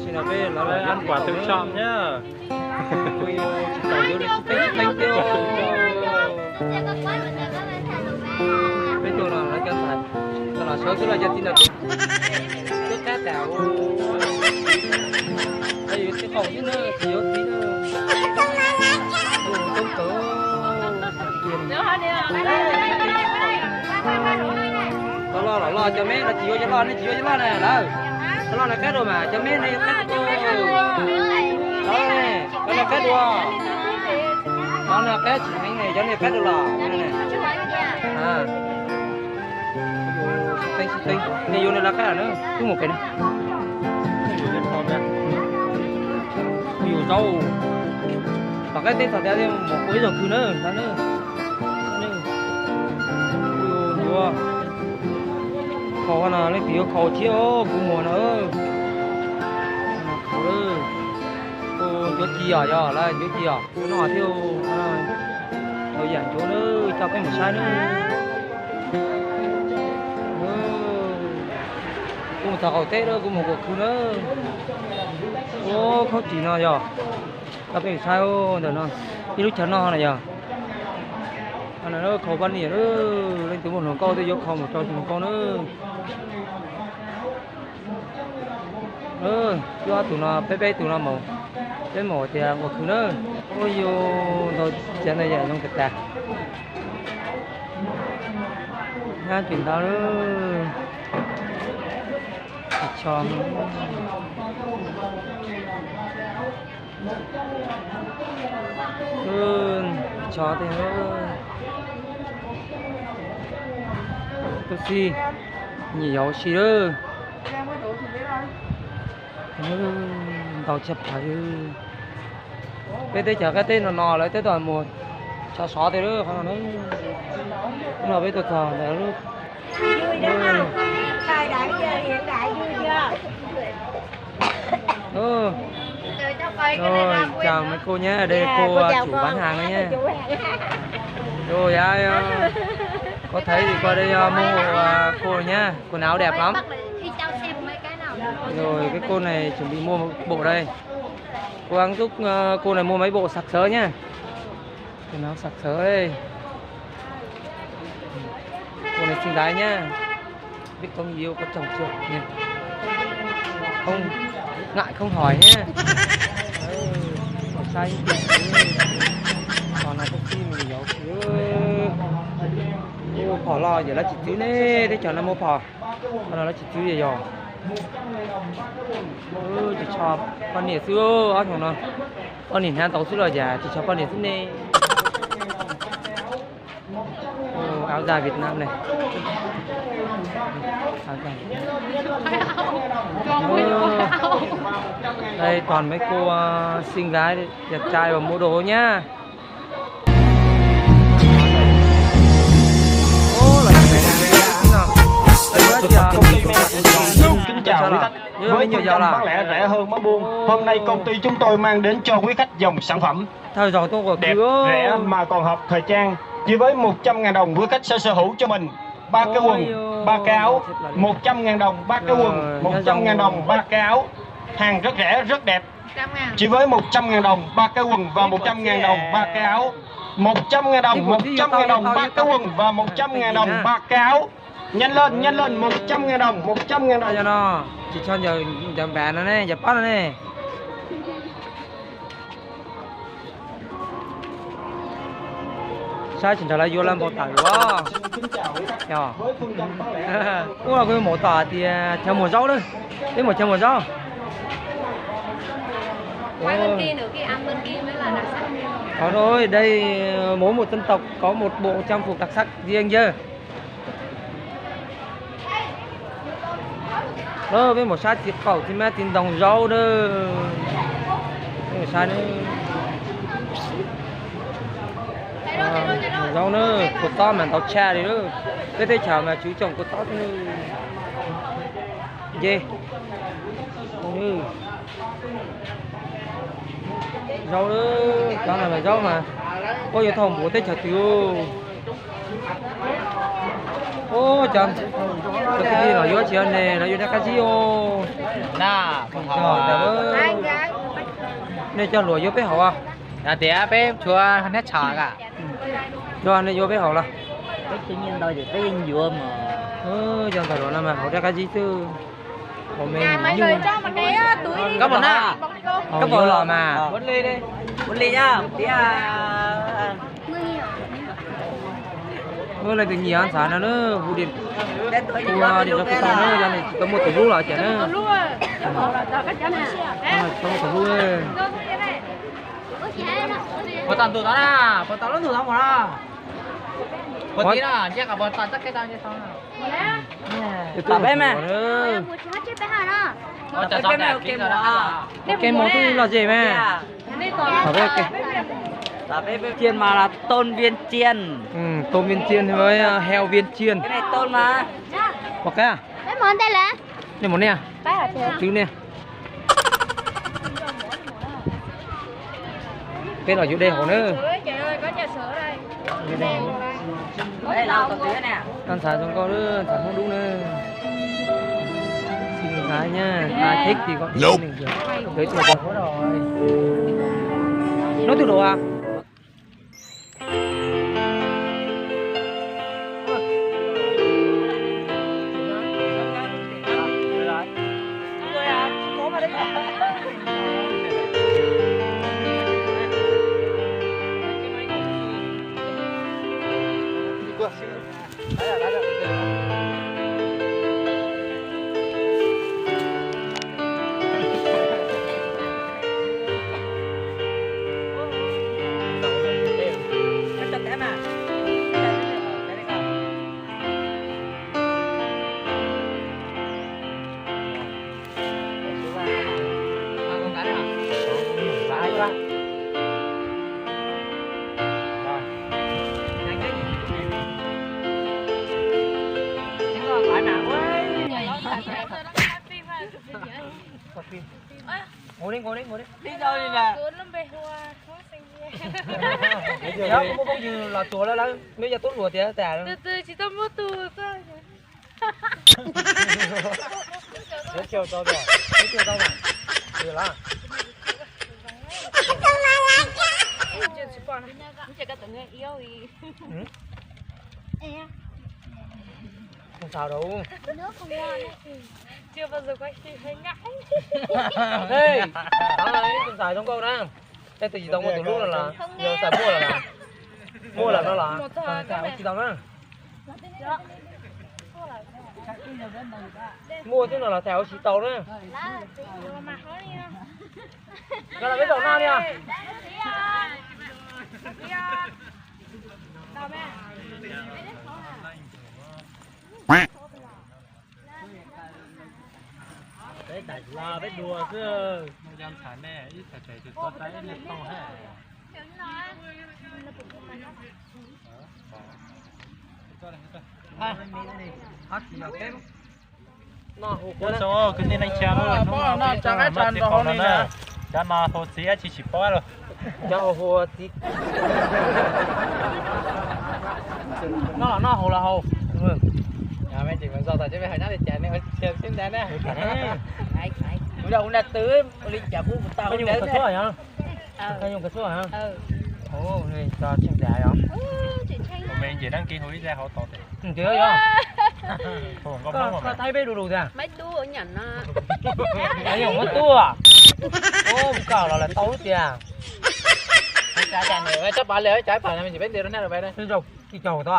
Sim no peb los lawm, yeeb kuam tub tshom thiab. Tsis tau yuav li, tsis teeb tsis teeb thiab. Peb tuaj los lawv cov ntxhais, los sawv xwb los cov txiv ntawd twb qab tas. Yuav txiv qaum xwb na, tsis yuav txiv na. Toob kawg. Los loj los loj, cov me no tsis yuav cov loj, nej tsis yuav cov loj na lawm. Cov loj no qab dua mas cov me no qab dua. Cov no qab dua. Cov no qab tsis heev ne, cov no qab dua los. Tsis teeb tsis teeb, nej yuav no los qab na, twb mus pem na. Kuv yuav zaub, tom qab teb txog tias mus ua ib zaug khw na, na. Kuv yuav khaus no, leej twg yuav khaus thiab, kuv mus no. Khaus, yuav ci os, yog lawv yuav ci os, yuav no thiab. Tau yam ncuav na, coj peb mus saib na. Kuv mus txog qaum teb lawm, kuv mus ua khw na. Ua khaub ris no yog, coj peb mus saib ntawm no, ib lub chaw no na yog. Khaus poj niam, leej twg muaj hluas nkauj twb yuav khaus mus rau tus hluas nkauj na. Cuab ob tug no, peb peb tug no mus, peb mus tias ua khw na. Ua yus ntau, cov no yam zoo tas tas. Nyab tsis ntau lawm. Tsis tshua, tsis tshua tej. Tub xib, nyiam yauv si lawm. Ntau tshaj plaws. Peb teb chaws qab teb no no lawv twb tuaj mus sov sov tej lawm qhov no. No peb tuaj txog ntawm lub, chào mấy cô nhé, đây cô chủ bán hàng đấy nhé. Rồi, ai, có thấy thì qua đây mua hộ cô nhé, quần áo đẹp lắm. Rồi cái cô này chuẩn bị mua một bộ đây. Cố gắng giúp, ờ, cô này mua mấy bộ sặc sỡ nhé. Quần áo sặc sỡ đây. Cô này xinh gái nhá. Biết có người yêu có chồng chưa nhỉ? Không ngại không hỏi nhé. Ua sai, qhov no tub xib mus yauv xwb. Ua phom los yog lawv tsis txwv ne, teb chaws no muaj phom. Qhov no lawv tsis txwv yog. Tsis tshua poj niam xwb, ob xyoos no poj niam hnav ntau xwb los yog tsis tshua poj niam xwb ne. Áo da Việt Nam này. Áo da Việt Nam. Đây toàn mấy cô, ờ, xinh gái, đẹp trai và mua đồ nhá. Kính chào quý khách. Với phương châm bán lẻ rẻ hơn máu buôn, hôm nay công ty chúng tôi mang đến cho quý khách dòng sản phẩm đẹp, rẻ mà còn hợp thời trang. Chỉ với một trăm ngàn đồng, quý khách sẽ sở hữu cho mình ba cái quần, ba cái áo. Một trăm ngàn đồng, ba cái quần, một trăm ngàn đồng, ba cái áo. Hàng rất rẻ, rất đẹp. Chỉ với một trăm ngàn đồng, ba cái quần và một trăm ngàn đồng, ba cái áo. Một trăm ngàn đồng, một trăm ngàn đồng, ba cái quần và một trăm ngàn đồng, ba cái áo. Nhanh lên, nhanh lên, một trăm ngàn đồng, một trăm ngàn đồng. Tsis tshua ncaws npav no ne, ncaws pob no ne. Saib tsis nrog lawv yuav lawv npau taws ua. Ua kuv mus tom hais tias chaw muag zaub lawm, peb mus chaw muag zaub. Ôi, đây, mỗi một dân tộc có một bộ trang phục đặc sắc riêng yawg. Peb mus saib txiv qaum txiv mab txiv ntoo zaub na. Peb mus saib na. Zaub na, kua txob mas ntau tshaj li na. Peb teb chaws mas tswv tsoom kua txob xwb na. Nce. Zaub, cov no mas zaub mas, ua yuav thauj npuav teb chaws twg. Ub, cov kwv tij los yuav tsis yog ne, los yuav dab qab zib os. Nej cog luam yuav peb haus os? Tias peb tshuav hnab tsho. Cog nej yuav peb haus los? Cog ntawm luam no mas haus dab qab zib xwb. Haus me nyuj. Koj puas noj? Koj puas los mas? Ua li, ua li, ua li. Leej twg nyiam ntxhais no na, hu, hu tias tau na, yog nej tsis tau muaj tus hlub los cas na. Tsis tau muaj tus hlub. Puas tau ntuj tod na, puas tau lub ntuj tod mus na? Puas tib na, ntshe puas tau txoj kev tau ntshe tau na. Tom peb mas. Ua ke mus twb loj zej mas. Tom peb ua ke. Tom peb Viêm Ciên mà là Tôn Viêm Ciên. Tôn Viêm Ciên với Heo Viêm Ciên. Ua ke. Nej mus nej. Twb nej. Peb los yuav dej haus na. Ntxhais zoo nkauj na, ntxhais Hmoob dub na. Xij nqaij na, nqaij theb ti ko. Hnub twg luaj? Ua li, ua li, ua li. Yog muaj phooj ywg los txuas lawm, lawv muaj yog tub hluas tias tas. Tus ntxhais rau. Tus ntxhais zoo nkauj na. Tej tus tsis tau muaj tus hlub no los yog tus ntxhais muaj lawm los? Muaj lawm no los? Tus ntxhais ua tsis tau na. Muaj xwb no los tus ntxhais ua tsis tau na. Koj los peb zaum no li os. Peb tam sim los peb dua xwb. Ua tsaug kwv tij neej tsa, hnub no peb tuaj los noj txiv qaub no na. Cov no hu txiv dab tsi tsis paub lawm. Cov hu hu txiv. Noj los noj, haus los haus. Tsis mus zos tom, peb hais nyob li cas ne, ua tsaug xwb ntag na. Kuv dag kuv dag twb ua li cas kuj tau. Koj nyuam qhuav tshuaj yog? Koj nyuam qhuav tshuaj yog? Tso tsheej tas yog? Ua me nce dab kiv hu ib zaj hauv tod. Nce yog? Koj thaij peb du lug tiag. Nyuam muab tuaj. Ua mus koj los lawm tau lub tiag. Tsab pas li, tsab pas no me ntsis peb nti rau nej rau peb. Tsis caum tau.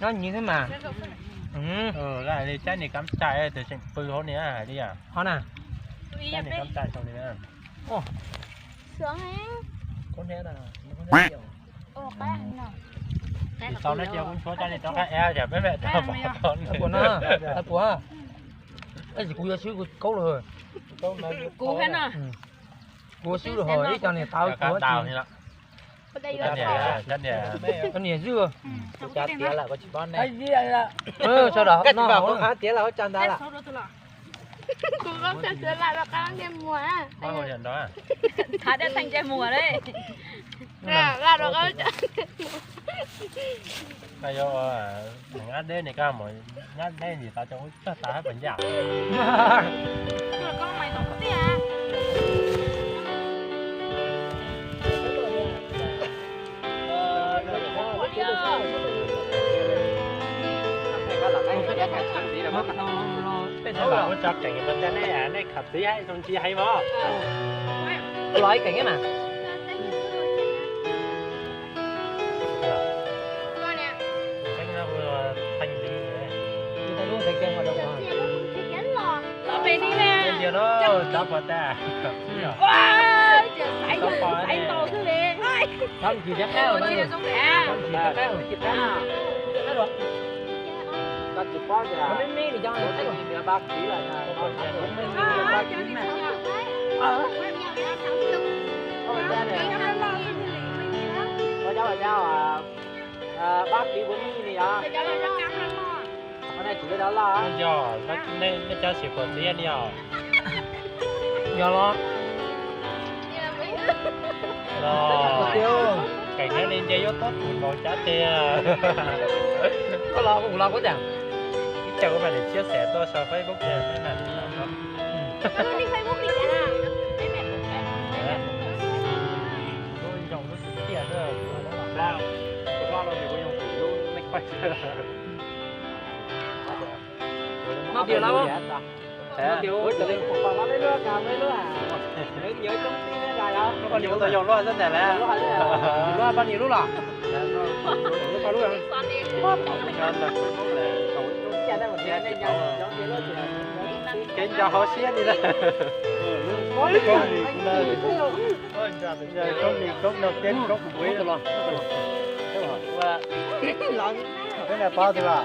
Nyob nyias xwb mas. Laj li cab niag kab tais tias tseem pw hauv niag hais li. Ho na. Cab niag kab tais xaus li. Tsis tau na, cia kuv nchuav cab niag rov qab eb, peb mam rov pom tau. Puas no? Puas? Tab sis kuv yuav swb kuv kaub lawm. Kuv kuv swb lawm ho ib co niag tau kuv. Cab niag, cab niag. Cab niag xwb. Sau dom no. Tiav los ua tsa ntawd lawm. Kuv koj koj txawv lam rov qab ncej muag. Qhov hauj yam nrog. Thav dej theej ncej muag li. Lam rov qab. Koj yuav ua neeg ab deb ne, koj mus nyab deb nim tas cov ub txog tas hab puas ncaj? Peb ua tso keem mas, nej kham txiv zoo ntsis heev mog. Los ib keem mas. Ntsia no, tov pov tas. Tov ntsis thiab qab, tov ntsis thiab qab, tsis qab. Koj tsis paub tias kuv me me li cov, kuv me me li cov, pab kiv kuv me me li os. Yog, nej cov sim pom txiv li os. Yog los? Los, keem nyob li nce yuav tob tus nkaus cab tes. Koj los kuv los kuv tias. Ib co kuv mam li chia sẻ tuaj sau Facebook. No tias lawm. Koj niam ua tau yog luaj xwb ntag las. Luaj, poj niam lub los. Kev nco hauv siab li na. Koob li koob no teb koob kuv los. Peb na pab tiag.